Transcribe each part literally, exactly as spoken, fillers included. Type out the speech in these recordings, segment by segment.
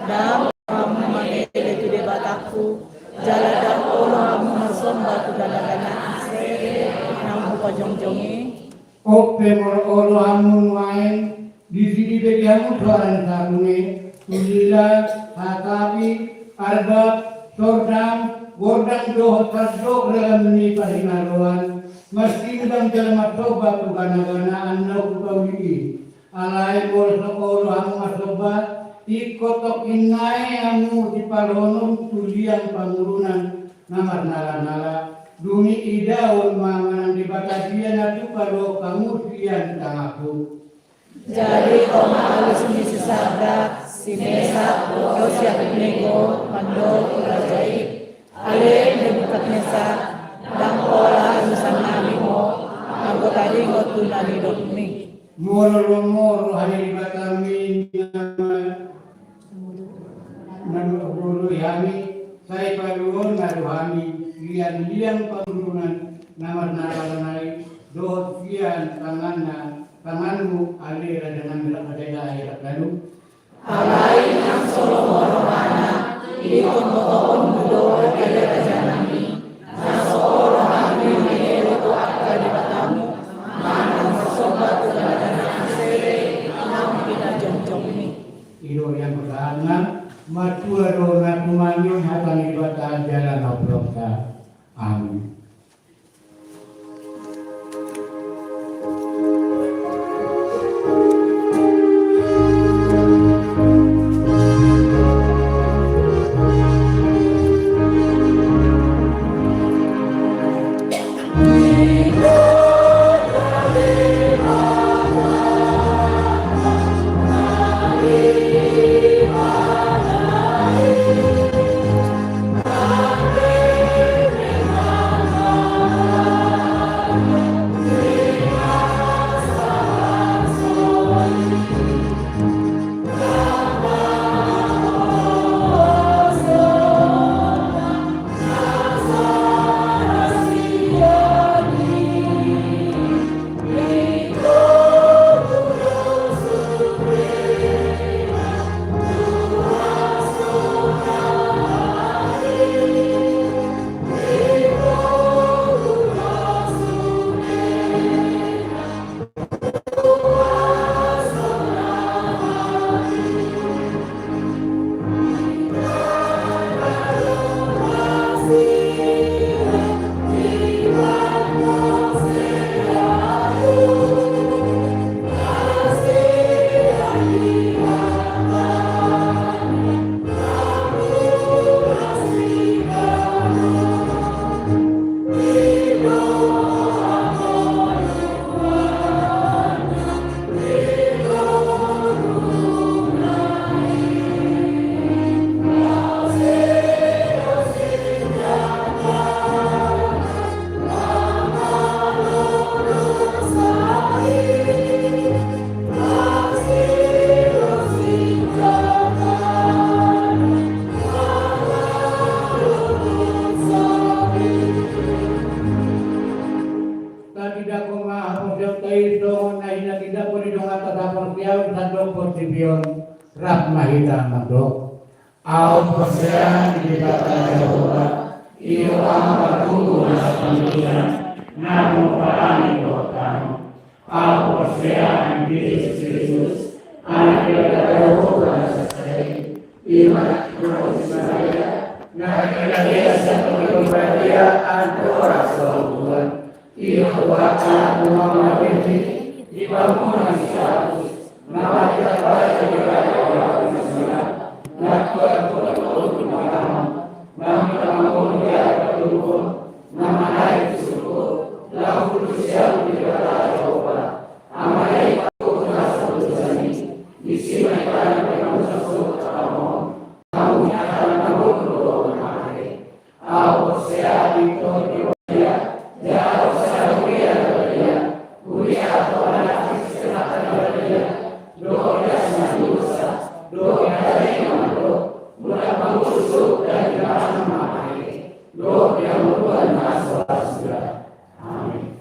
Ndang olo hamu mangele tu Debatangku, jala ndang olo hamu marsomba tu ganaganaan sere naung hupajongjong i. On pe molo olo hamu nuaeng, disi dibege hamu soara ni sadunge, tu lila, hatapi, arbab, sordang, gordang dohot sandok ragam ni parhinaloan, marsimbang jala marsomba tu ganaganaan na hupauli i. Alai molo so olo hamu marsomba, ingkon tongkin nai hamu siparonom tu liang pangurunan na marnalanala, dung i idaon ma manang Debata dia na tupa dohot hamu sian tanganku. Jadi ro ma alusna si Sadrak, si Mesak, dohot si Abednego mandok tu raja i. Ale Nebukadnesar, ndang pola alusan nami ho, anggo taringot tu na nidokmi. Molo lomo roha ni Debatami na manggurui hami, sai paluhon ma rohami sian liang pangurunan na marnalanala i, dohot sian tanganna, tanganmu ale raja nami rap raja i, ale rap lalu. Alai nang so lomo rohana, ingkon botohonmu do ale raja nami, na so olo hami mangele tu angka debatamu, manang marsomba tu ganaganaan sere naung pinajongjongmi. I do yang pertama, matua do na tumangihon hata ni Debata jala na umpeopsa. Amin. Tatindangkon ma haporseaonta i songon na hinatindangkon ni donganta saporseaon sandok portibi on. Rap ma hita mandok. Ahu porsea di Debata Jahowa, i do Ama parguru na sapangidoan, na mangopari dohot tano. Ahu porsea di Jesus Kristus, Anak ni Debata Jahowa na sasada i, i ma na dipahompu Maria, na pinarade sian Tondi Parbadia andorang so lam bulan. I do Tuhanta na mangulahon di pangurupion ni si Pilatus, na marhite baca di raja Pilatus na tua, na tua, na tua, na tua, na tua, na tua, na tua, na manaek tu surgo, laho hutusi ahu di Debata Jahowa, Amana i, pakuhum na so dosa ni, disi ma i padan di na so tangihon, na mangihut hata na boi do manghatai. Ahu porsea di Tondi Parbadia, jala porsea huria na badia, huria tu anak ni si Tuhan na badia, dohot di asi na dosa, dohot di hata na mandok, mula mangurus dohot di na manghatai, dohot di hangoluan na so ra suda. Amin.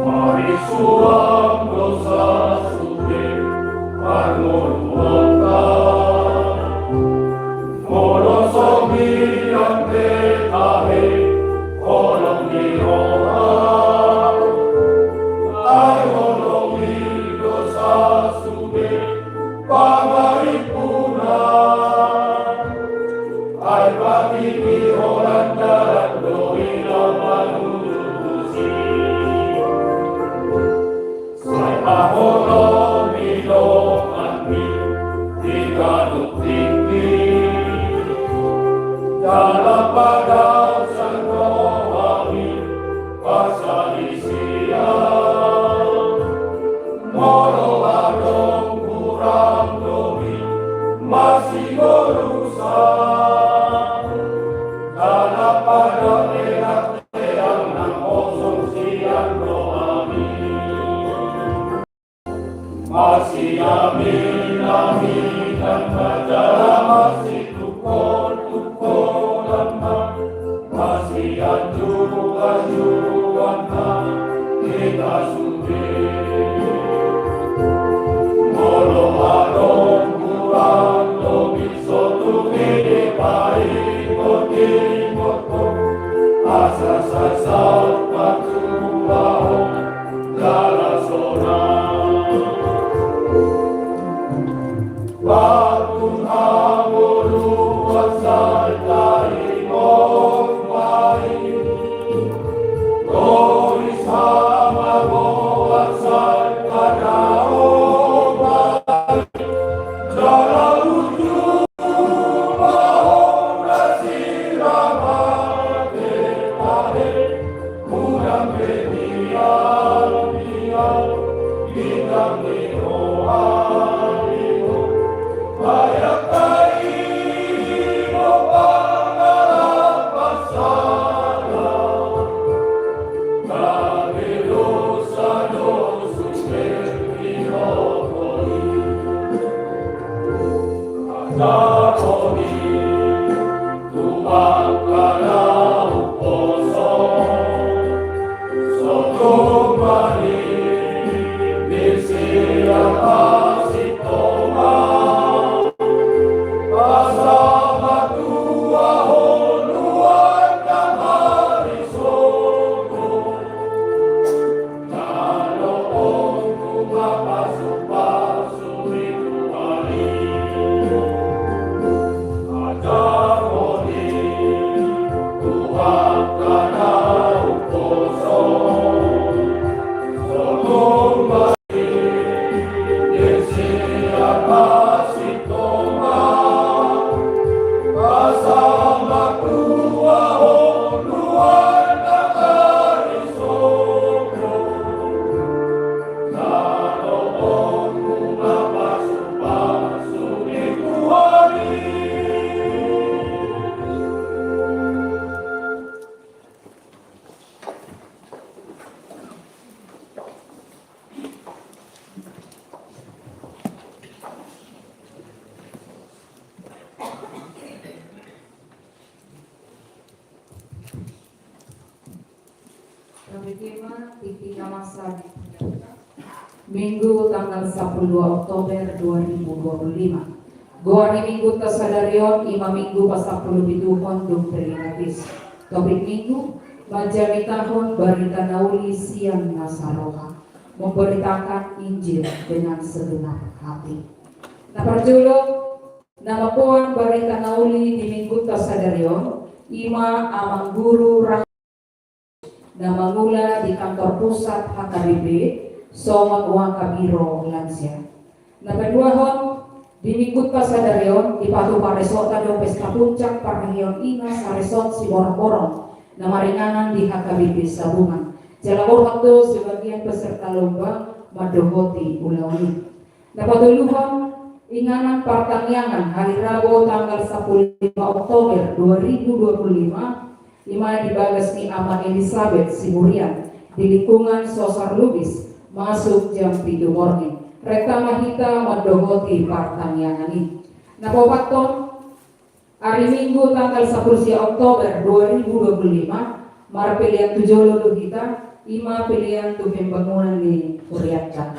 Marisuang do sasude parngoluonta. Molo so mian pe tahe holong ni roha, ai holong i do sasude pangarimpuna. Ai patinggi holan dalan do i na manuju tusi. Sai paholongi donganmi di ganup tingki, jala padaosan rohami pasalisian. Molo adong hurang dohot masingolusan, jala padaosan enak teang na kosong sian rohami. Masiamin-aminan ma jala masitungkol-tungkolan ma, masianjuran-juran ma hita sude. Molo adong hurang dohot so tung i dipaingot-ingot ho, asa sai saut patulahon jala sonang. Patun hangoluan sai taingot ma i, toris hamagoan sai tadao ma i, jala uju ma hona sirang ate tahe, unang be Tingki ma, tingki na masa di Minggu tanggal sampulu dua Oktober dua ribu dua puluh lima. Goar ni Mingguta sadari on i ma Minggu pasampulu pituhon dung Trinitatis. Topik Minggu: Manjamitahon barita na uli sian na saroha. Memberitakan Injil dengan segenap hati. Na parjolo, na mamboan barita na uli di Mingguta sadari on i ma Amang Guru Ra- na mangula di kantor pusat H K B P songon Wakabiro Lansia. Na paduahon, di Mingguta sadari on dipatupa resort do pesta puncak parhahion ina saresort Siborongborong na maringanan di H K B P Sabungan. Jala borhat do sebagian peserta lomba mandohoti ulaon i. Na patoluhon, inganan partangiangan hari Rabu tanggal sampulu lima Oktober dua ribu dua puluh lima, i ma di bagas ni Ama Elisabet Siburian di lingkungan Sosar Lubis, masuk jam pitu morning. Renta ma hita mandohoti partangiangan i. Na paopathon, ari Minggu tanggal sampulu sia Oktober dua ribu dua puluh lima, marpelean tu jolo do hita, i ma pelean tu pembangunan ni hurianta.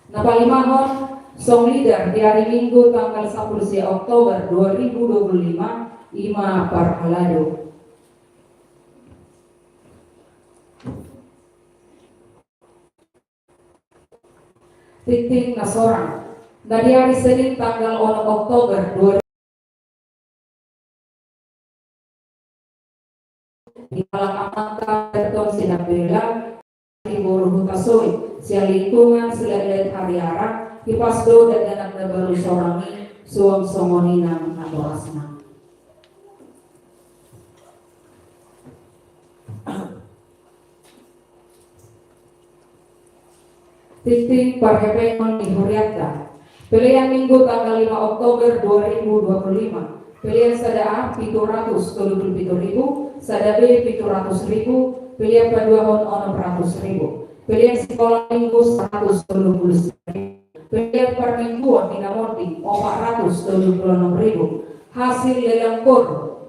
Na palimahon, song leader di ari Minggu tanggal sampulu sia Oktober dua ribu dua puluh lima, i ma parhalado. Tingting na sorang. Na di ari Senin tanggal onom Oktober dua ribu di halak amanta Berton Sinambela di Boru Hutasoi, sian lingkungan Silahilahi Hariara, hipas do dakdanak na baru sorang i suang songon i nang natorasna. Tingting parhepengon ni hurianta. Pelean Minggu tanggal lima Oktober dua ribu dua puluh lima. Pelean sada A pitu ratus tolu puluh pitu ribu, sada B pitu ratus ribu, pelean paduahon onom ratus ribu. Pelean sikola Minggu saratus tolu puluh ribu. Pelean parmingguon di na monding opat ratus tolu puluh onom ribu. Hasil lelang gor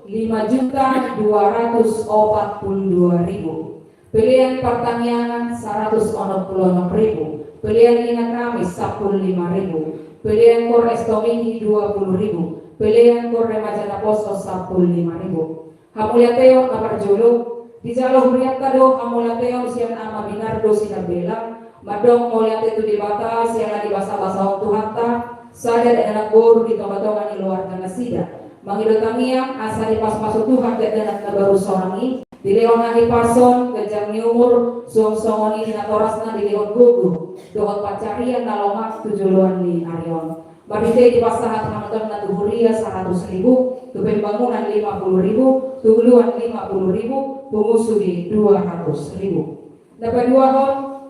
lima juta dua ratus opat puluh dua ribu. Pelean partangiangan saratus onom puluh onom ribu. Pelean ina Kamis sampulu lima ribu. Pelean gor Estominggi dua puluh ribu. Pelean gor remaja naposo sampulu lima ribu. Hamauliateon na parjolo, dijalo hurianta do hamauliateon sian Ama Binardo Sinambela, mandok mauliate tu Debata sian na dibasabasahon Tuhanta sada dakdanak boru di tongatonga ni keluarga nasida. Mangido tangiang asa dipasupasu Tuhan dakdanak na baru sorang i, dilehon hahipason, ganjang ni umur, suang songon i natorasna dilehon gogo dohot pansarian na lomak tu joloan ni ari on. Marhite i dipasahat hamauliateonna tu huria saratus ribu, tu pembangunan lima puluh ribu, tu uluan lima puluh ribu, pungu sude dua ratus ribu. Na paduahon,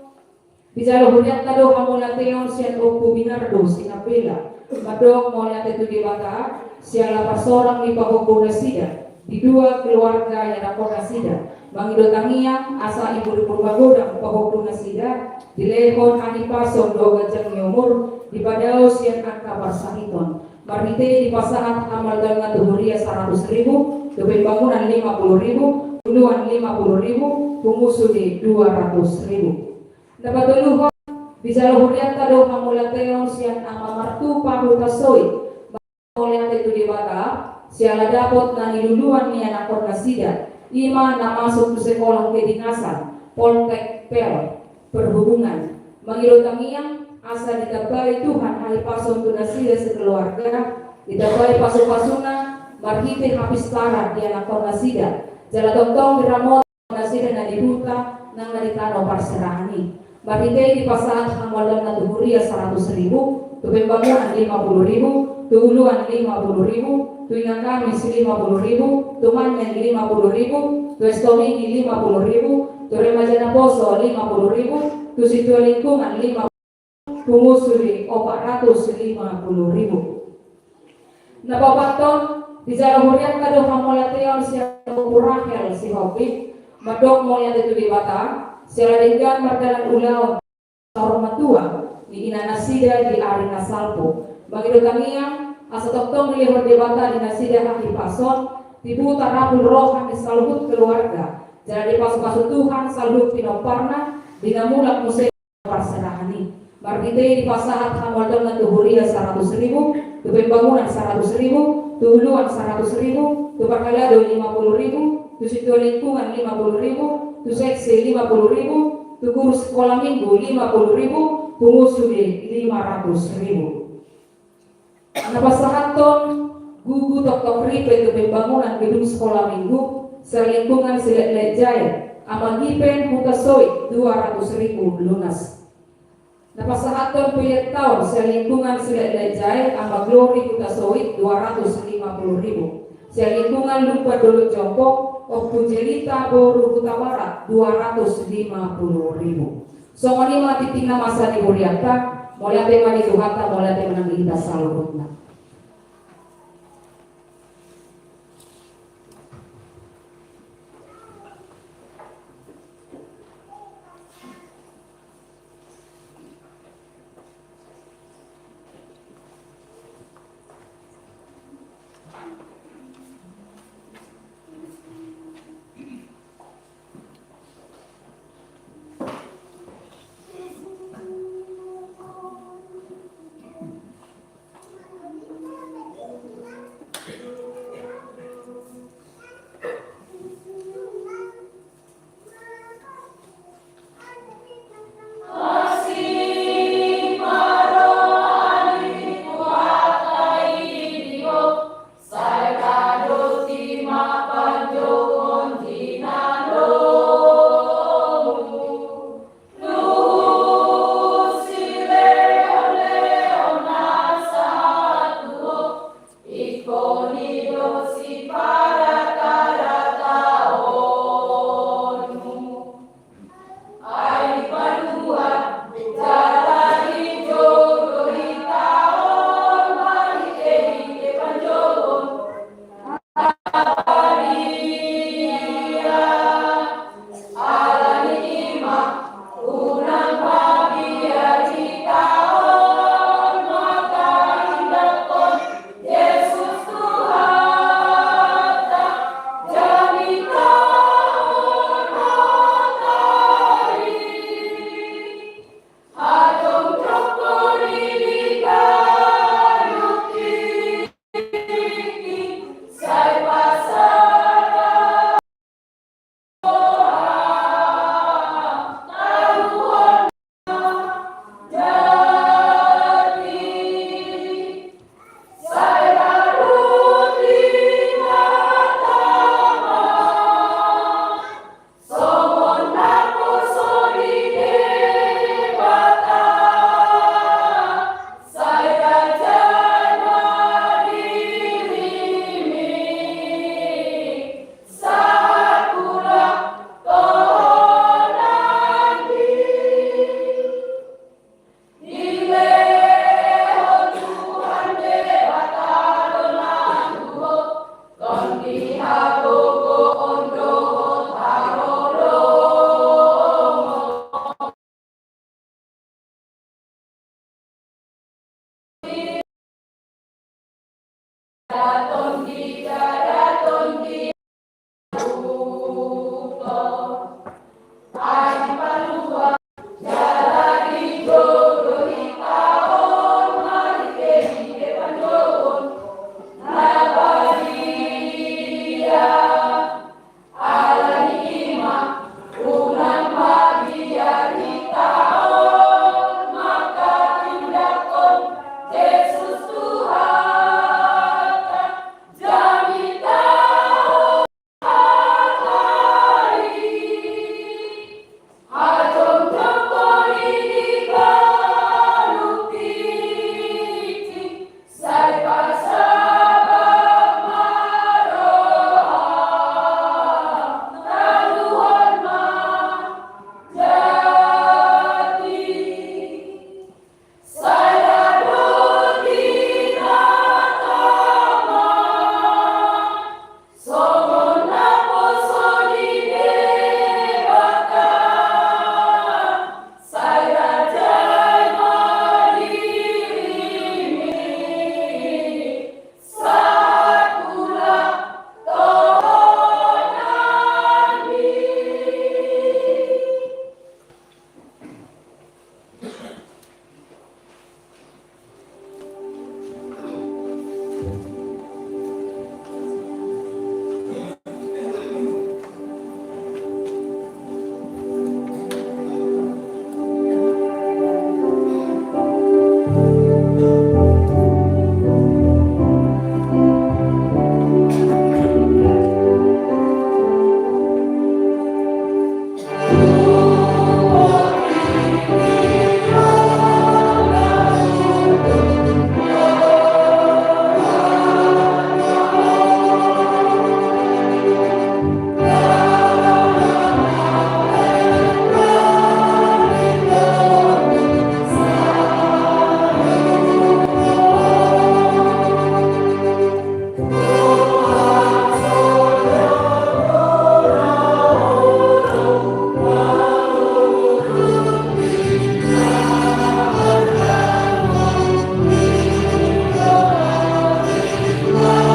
dijalo hurianta do hamauliateon sian Ompu Binardo Sinambela, mandok mauliate tu Debata sian na parsorang ni pahompu nasida di dua keluarga ianakhon nasida. Mangido tangiang asa imbur-imbur magodang pahompu nasida, dilehon hahipason dohot ganjang ni umur, dipadaos sian angka parsahiton. Marhite i dipasahat hamauliateonna tu huria saratus ribu, tu pembangunan lima puluh ribu, uluan lima puluh ribu, pungu sude dua ratus ribu. Na patoluhon, dijalo hurianta do hamauliateon sian Ama Martupa Hutasoi, mauliate tu Debata sian na dapot na niluluan ni anakhon nasida, i ma na masuk tu sekolah kedinasan, Poltek Pel, Perhubungan. Mangido tangiang asa ditambai Tuhan hahipason tu nasida sekeluarga, ditambai pasupasuna marhite hapistaran di anakhon nasida, jala tongtong diramoti nasida na di huta nang na di tano parserahan i. Marhite i dipasahat hamauliateonna tu huria saratus ribu, tu pembangunan lima puluh ribu, tu uluan lima puluh ribu, tu ina Kamis lima puluh ribu, tu mannen lima puluh ribu, tu Estominggi lima puluh ribu, tu remaja naposo lima puluh ribu, tu sintua lingkungan lima puluh ribu, pungu sude opat ratus lima puluh ribu. Na paopathon, dijalo hurianta do hamauliateon sian Ompu Rahel Sihombing, mandok mauliate tu Debata sian na denggan mardalan ulaon saur matua ni ina nasida di ari na salpu. Mangido tangiang asa tongtong dilehon Debata di nasida hahipason, tibu tarapul roha ni saluhut keluarga, Jala dipasupasu Tuhan saluhut pinomparna, di na mulak muse parserahan i. Marhite i dipasahat hamuliaonna tu huria saratus ribu, tu pembangunan saratus ribu, tu huluan saratus ribu, tu parhalado lima puluh ribu, tu sintua lingkungan lima puluh ribu, tu seksi lima puluh ribu, tu guru sekolah minggu lima puluh ribu, pungu sude lima ratus ribu. Na pasahathon gugu toktok ripe tu pembangunan gedung sekolah minggu, sian lingkungan Silaitlaitjae, Ama Gipen Hutasoit dua ratus ribu lunas. Na pasahathon pelean taon sian lingkungan Silaitlaitjae, Ama Glori Hutasoit dua ratus lima puluh ribu. Sian lingkungan Lumban Dolok Jompo, Ompu Jelita boru Hutabarat dua ratus lima puluh ribu. Songon i ma tingting na masa ni hurianta. Mauliate ma di Tuhanta, mauliate ma nang di hita saluhutna.